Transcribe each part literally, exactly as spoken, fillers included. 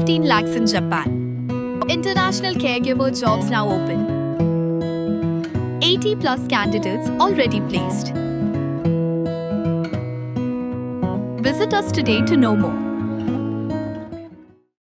fifteen lakhs in Japan. International caregiver jobs now open. eighty plus candidates already placed. Visit us today to know more.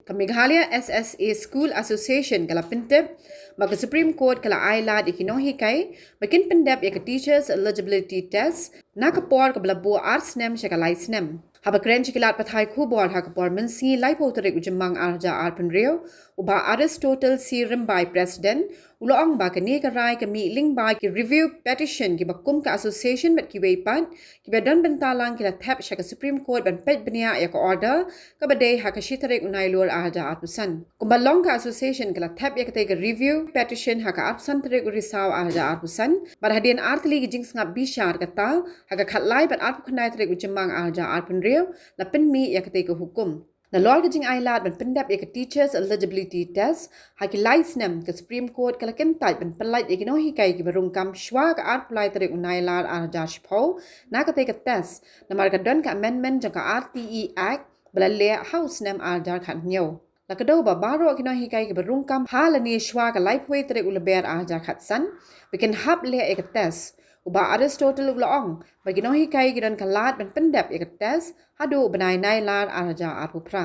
Ka Meghalaya S S A School Association ka la pyntip ba ka Supreme Court ka la ai lad ïa ki nonghikai ba kin pyndep ïa ka Teachers Eligibility Test na ka por kaba la buh ar snem sha ka lai snem. Haba kren sha ki lad pathai khubor ha ka por mynsngi laiphew tarik u Jymmang ar hajar arphew hynriew, u Bah Aristotle C Rymbai, President, u la ong ba kane ka rai ka mih lyngba ki review petition kiba kum ka association bad kiwei pat kiba don bynta lang ki la thep sha ka Supreme Court ban peit bniah ïa ka order kaba dei ha ka shi tarik u Nailur ar hajar arphew san. Kumba long, ka association ka la thep ïa katei ka review petition ha ka arphew san tarik u Risaw ar hajar arphew san, bad hadien ar tylli ki jingsngap bishar kata, ha ka khatlai bad arphew khyndai tarik u Jymmang ar hajar arphew hynriew, la pynmih ïa katei ka hukum. Nalor ka jingai lad ban pyndep ïa ka Teachers Eligibility Test ha ki lai snem, ka Supreme Court ka la kyntait ban pyllait ïa ki nonghikai kiba rung kam shwa ka arphew lai tarik u Nailar ar hajar shiphew na katei ka test, namar ka don ka amendment jong ka R T E Act ba la leh ha u snem ar hajar khathynñiew. La kdew ba baroh ki nonghikai kiba rung kam ha lane shwa ka laiphew tarik u Lber ar hajar khatsan ba kin hap leh ïa ka test. U Bah Aristotle u la ong ba ki nonghikai ki don ka lad ban pyndep ïa ka test haduh u bnai Nailar ar hajar arphew phra.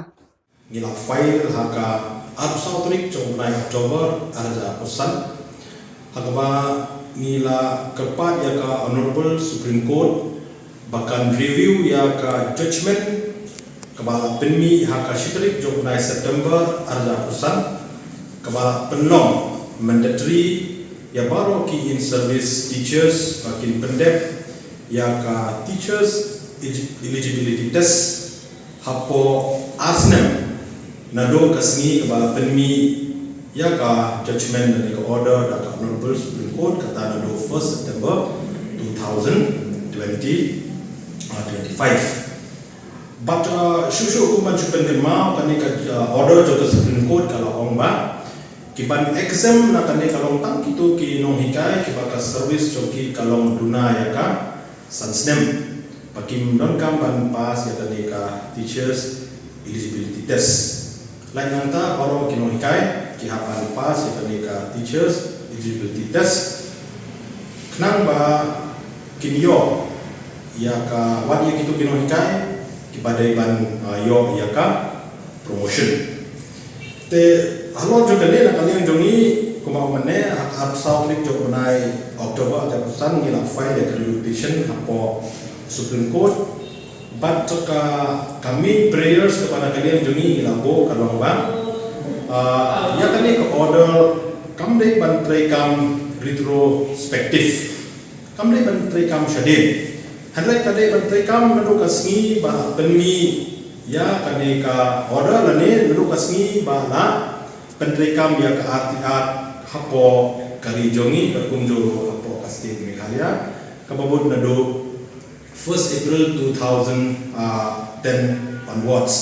Ngi la file ha ka arphew saw tarik jong u bnai October ar hajar arphew san, ha kaba ngi la kyrpad ïa ka Honourable Supreme Court ba kan review ïa ka judgment kaba la pynmih ha ka shi tarik jong u bnai September ar hajar arphew san, kaba la pynlong mandatory ïa baroh ki in-service teachers ba kin pyndep ïa ka Teachers Egi-, Eligibility Test hapoh ar snem naduh ka sngi kaba la pynmih ïa ka judgment lane ka order da ka Honourable Supreme Court, kata naduh first September two thousand twenty, uh, twenty-five. Bad, uh, shuh shuh kum ban shu pynkynmaw, kane ka, uh, order jong ka Supreme Court ka la ong ba ki ban exempt na kane ka long tang kito ki nonghikai kiba ka service jong ki ka long duna ïa ka san snem, ba kim donkam ban pass ïa kane ka Teachers Eligibility Test. Lait nangta baroh ki nonghikai ki hap ban pass ïa kane ka Teachers Eligibility Test, khnang ba kin ïoh ïa ka, wat ïa kito ki nonghikai kiba dei ban, ah, ïoh ïa ka promotion. Te halor jong kane, na ka liang jong ngi, kumba mynne, ha ka arphew saw tarik jong u bnai October ar hajar arphew san, ngi la file ïa ka review petition hapoh Supreme Court. Bad ka, ka main prayers kaba na ka liang jong ngi ngi la buh ka long ba, ah, ïa kane ka order kam dei ban treikam retrospective. Kam dei ban treikam shadien. Hynrei ka dei ban treikam naduh ka sngi ba la pynmih ïa kane ka order lane naduh ka sngi ba la pyntreikam ïa ka R T Act hapoh ka ri jong ngi, bad kumjuh hapoh ka state Meghalaya, kaba bud naduh first April two thousand ten onwards.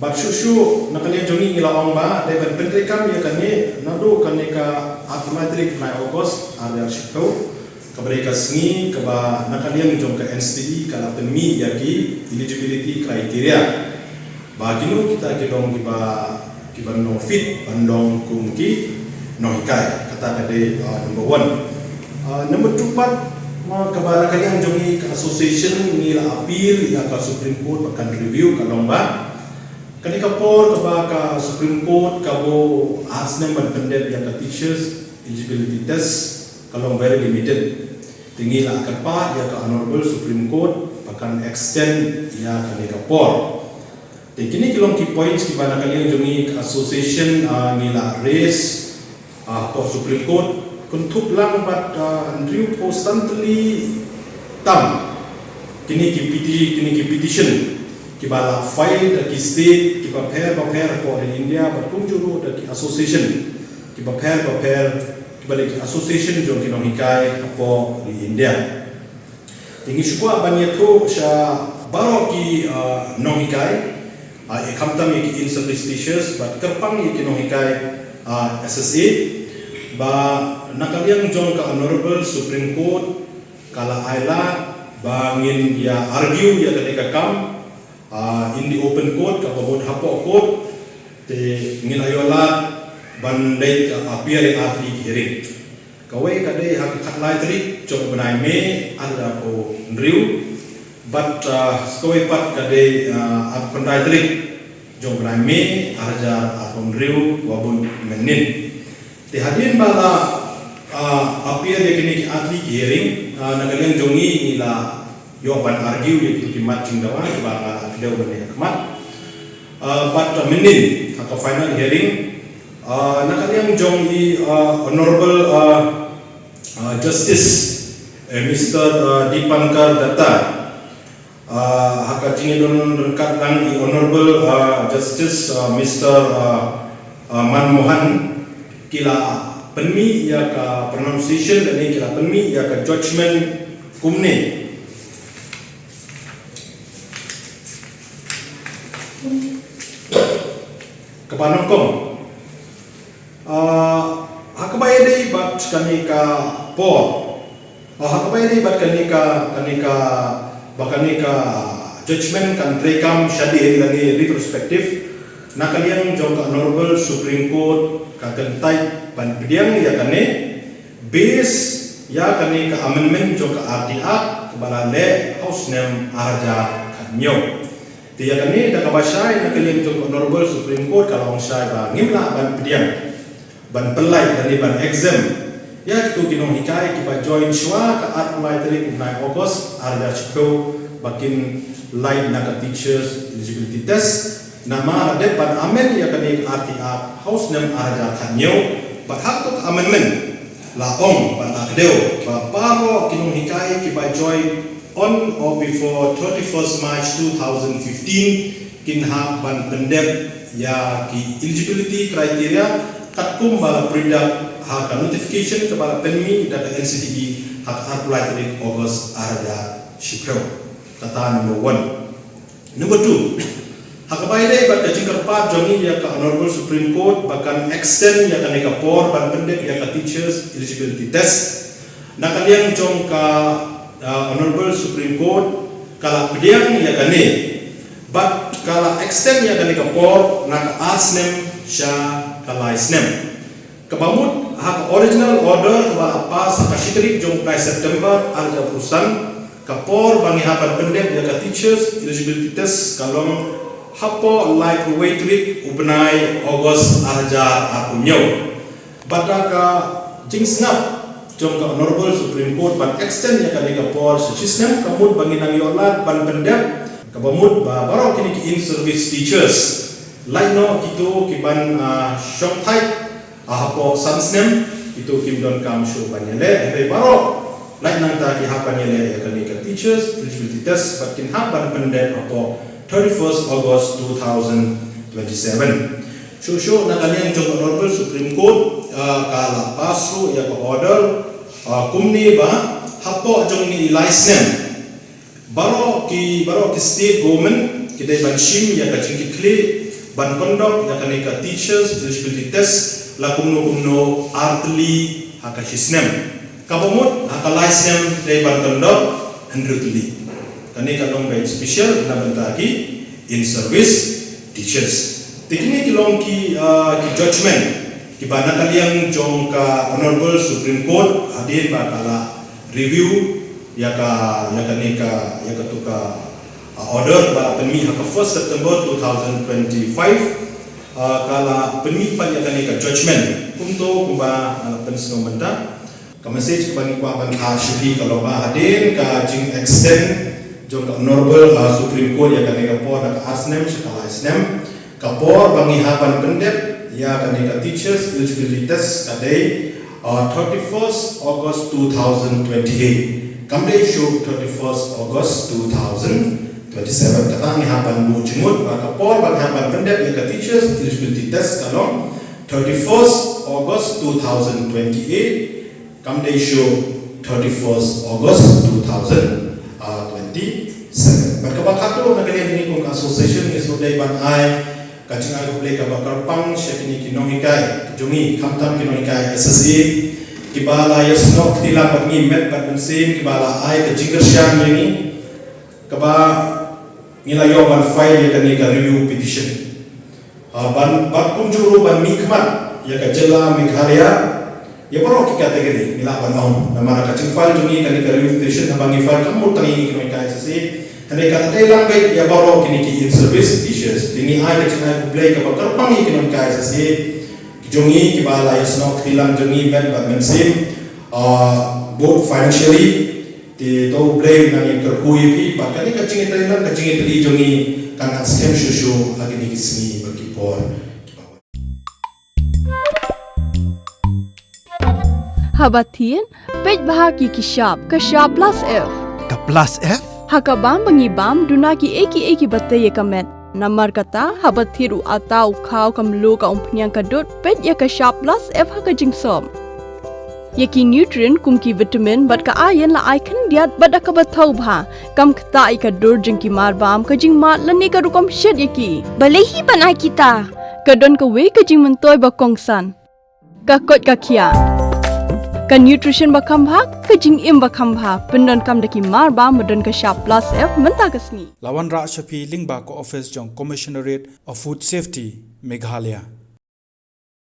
Bad shuh shuh na ka liang jong ngi ngi la ong ba dei ban pyntreikam ïa kane naduh kane ka arphew lai tarik bnai August ar hajar shiphew, kaba dei ka sngi kaba na ka liang jong ka N C T E ka la pynmih ïa ki eligibility criteria ba kino kita ki long kiba, kiban long fit ban long kum ki nonghikai. Kata ka dei, ah, number one. Ah, number two pat, ah, kaba na ka liang jong ngi ka association ngi la appeal ïa ka Supreme Court ba kan review, ka long ba kane ka por kaba ka Supreme Court ka buh ar snem ban pyndep ïa ka Teachers Eligibility Test ka long very limited. Te ngi la kyrpad ïa ka Honourable Supreme Court ba kan extend ïa kane ka por. Te kine ki long ki points kiba na ka liang jong ngi ka association, ah, ngi la raise, ah, hapoh Supreme Court. Kynthup lang bad, ah, hynriewphew san tylli tam kine ki peti-, kine ki petition kiba la file da ki state kiba pher ba pher hapoh ri India, bad kumjuh ruh da ki association kiba pher ba pher, kiba dei ki association jong ki nonghikai hapoh ri India. Te ngi shu kwah ban ïathuh sha baroh ki, ah, nonghikai, ah, ïa khamtam ïa ki in-service teachers bad kyrpang ïa ki nonghikai, ah, S S A, ba na ka liang jong ka Honourable Supreme Court ka la ai lad ba ngin ïa argue ïa kane ka kam, ah, in the open court, kaba bud hapoh court. Te ngi la ïoh lad ban leit, uh, appear ïa artylli ki hearing. Kawei ka dei ha ka khatlai tarik jong u bnai May arhajar arphew hynriew, bad, uh, kawei pat ka dei, uh, arphew khyndai tarik jong u bnai May arhajar arphew hynriew, kaba bud mynnin. Te hadien ba la, uh, appear ïa kine ki artylli ki hearing, uh, na ka liang jong ngi ngi la ïoh ban argue ïa kito ki mat jingdawa kiba nga la kdew mynne ha khmat. Uh, bad, uh, mynnin ha ka final hearing, uh, na ka liang jong i, uh, Honorable, uh, uh, Justice, eh, Mister, uh, Dipankar Datta, uh, ha ka jingïadon ryngkat lang i Honorable, uh, Justice, uh, Mister, uh, uh, Manmohan, ki la pynmih ïa ka pronunciation lane ki la pynmih ïa ka judgment kumne. Kaba nyngkong, ah, ha kaba ïadei bad kane ka por, ah, ha kaba ïadei bad kane ka, kane ka, ba kane ka judgment kan treikam shadien lane retrospective, na ka liang jong ka Honorable Supreme Court ka kyntait ban pdiang ïa kane, base ïa kane ka amendment jong ka R T Act kaba la leh ha u snem arhajar khathynñiew. Te ïa kane da kaba shai na ka liang jong ka Honorable Supreme Court ka la ong shai ba ngim lah ban pdiang, ban pyllait lane ban exempt ïa kito ki nonghikai kiba join shuwa ka arphew lai tarik u bnai August arhajar shiphew ba kin lait na ka Teachers Eligibility Test. Namar la dep ban amend ïa kane ka R T Act ha u snem arhajar khathynñiew, bad ha kato ka amendment la ong bad la kdew ba baroh ki nonghikai kiba join on or before thirty-first March two thousand fifteen kin hap ban pyndep ïa ki eligibility criteria katkum ba la pyndonkam ha ka notification kaba la pynmih da ka N C T E ha ka arphew lai tarik August arhajar shiphew. Kata number one. Number two, ha kaba ïadei bad ka jingkyrpad jong ngi ïa ka Honorable Supreme Court ba kan extend ïa kane ka por ban pyndep ïa ka Teachers Eligibility Test, na ka liang jong ka, uh, Honorable Supreme Court ka la pdiang ïa kane, bad ka la extend ïa kane ka por na ka ar snem sha ka lai snem. Kaba mut ha ka original order kaba la pass ha ka shi tarik jong u bnai September arhajar arphew san, ka por ba ngi hap ban pyndep ïa ka Teachers Eligibility Test ka long hapoh laiphew wei tarik u bnai August arhajar arphew hynñiew. Bad da ka jingsngap jong ka Honorable Supreme Court ban extend ïa kane ka por sha shi snem, ka mut ba ngin nang ïoh lad ban pyndep, kaba mut ba baroh kine ki in-service teachers, lait noh kito kiban, ah, shongthait, ah, hapoh san snem, kito kim donkam shuh ban ïaleh, hynrei baroh lait nangta ki hap ban ïaleh ïa kane ka Teachers Eligibility Test bad kin hap ban pyndep hapoh thirty-first August two thousand twenty-seven. Shuh shuh na ka liang jong ka Honorable Supreme Court, ah, ka la pass ruh ïa ka order, ah, kumne ba hapoh jong ngi lai snem baroh ki, baroh ki state government ki dei ban shim ïa ka jingkitkhlieh ban conduct ïa kane ka Teachers Eligibility Test la kumno kumno ar tylli ha ka shi snem. Kaba mut ha ka lai snem dei ban conduct hynriew tylli. Kane ka long ba special na bynta ki in-service teachers. Te kine ki long ki, ah, ki judgment kiba na ka liang jong ka Honorable Supreme Court hadien ba ka la review ïa ka, ïa kane ka, ïa kato ka, ah, order ba la pynmih ha ka first September two thousand twenty-five, ah, ka la pynmih pat ïa kane ka judgment. Kumto kumba, ah, pynsngew mynta. Ka message kaba ngi kwah ban ai sha phi ka long ba hadien ka jing-extend jong ka Honorable, ah, Supreme Court ïa kane ka por na ka ar snem sha ka lai snem, ka por ba ngi hap ban pyndep ïa kane ka Teachers Eligibility Test ka dei, ah, thirty-first August two thousand twenty-eight. Kam dei shuh thirty-first August two thousand twenty-seven. Kata ngi hap ban buh jingmut ba ka por ba ngi hap ban pyndep ïa ka Teachers Eligibility Test ka long thirty-first August two thousand twenty-eight. Kam dei shuh thirty-first August two thousand twenty-seven. Bad kaba khatduh na ka liang jong ngi kum ka association ngi sngewdei ban ai ka jingai khublei kaba kyrpang sha kine ki nonghikai jong ngi, khamtam ki nonghikai S S A kiba la ïasnoh kti lang bad ngi met bad mynsiem, kiba la ai ka jingkyrshan ïa ngi, kaba ngi la ïoh ban file ïa kane ka review petition. Ah, ban, ban kumjuh ruh ban mihkhmat ïa ka jylla Meghalaya ïa baroh ki category, ngi lah ban ong. Namar ka jingfile jong ngi kane ka review petition haba ngi file kam mut tang ïa ngi ki nonghikai S S A, hynrei ka dei lang beit ïa baroh kine ki in-service teachers. Te ngi ai ka jingai khublei kaba kyrpang ïa ki nonghikai S S A ki jong ngi kiba la ïasnoh kti lang jong ngi met bad mynsiem, ah, both financially. Te to U Blei un nang ïakyrkhu ïa phi bad kane ka jingïatrei lang, ka jingïatrei jong ngi kan nang skhem shuh shuh ha kine ki sngi bad ki por. Haba thied, peit bha ki ki shap, ka shap plus F. Ka plus F? Ha ka bam ba ngi bam, duna ki ei ki ei kiba tei ïa ka met. Namar kata, haba thied u atta, u khaw, ka mluh, ka umphniang, ka dud, peit ïa ka shap plus F ha ka jingsop. Ïa ki nutrient kum ki vitamin bad ka iron la ai khyndiat bad da kaba thaw bha. Kam ktah ïa ka dur jong ki marbam, ka jingmad lane ka rukom shet ïa ki. Balei hi ban ai kita? Ka don kawei ka jingmyntoi ba kongsan. Ka koit ka khiah. Ka nutrition ba kham bha, ka jingim ba kham bha. Pyndonkam da ki marbam ba don ka shap plus F mynta ka sngi. La wanrah sha phi lyngba ka office jong Commissionerate of Food Safety, Meghalaya.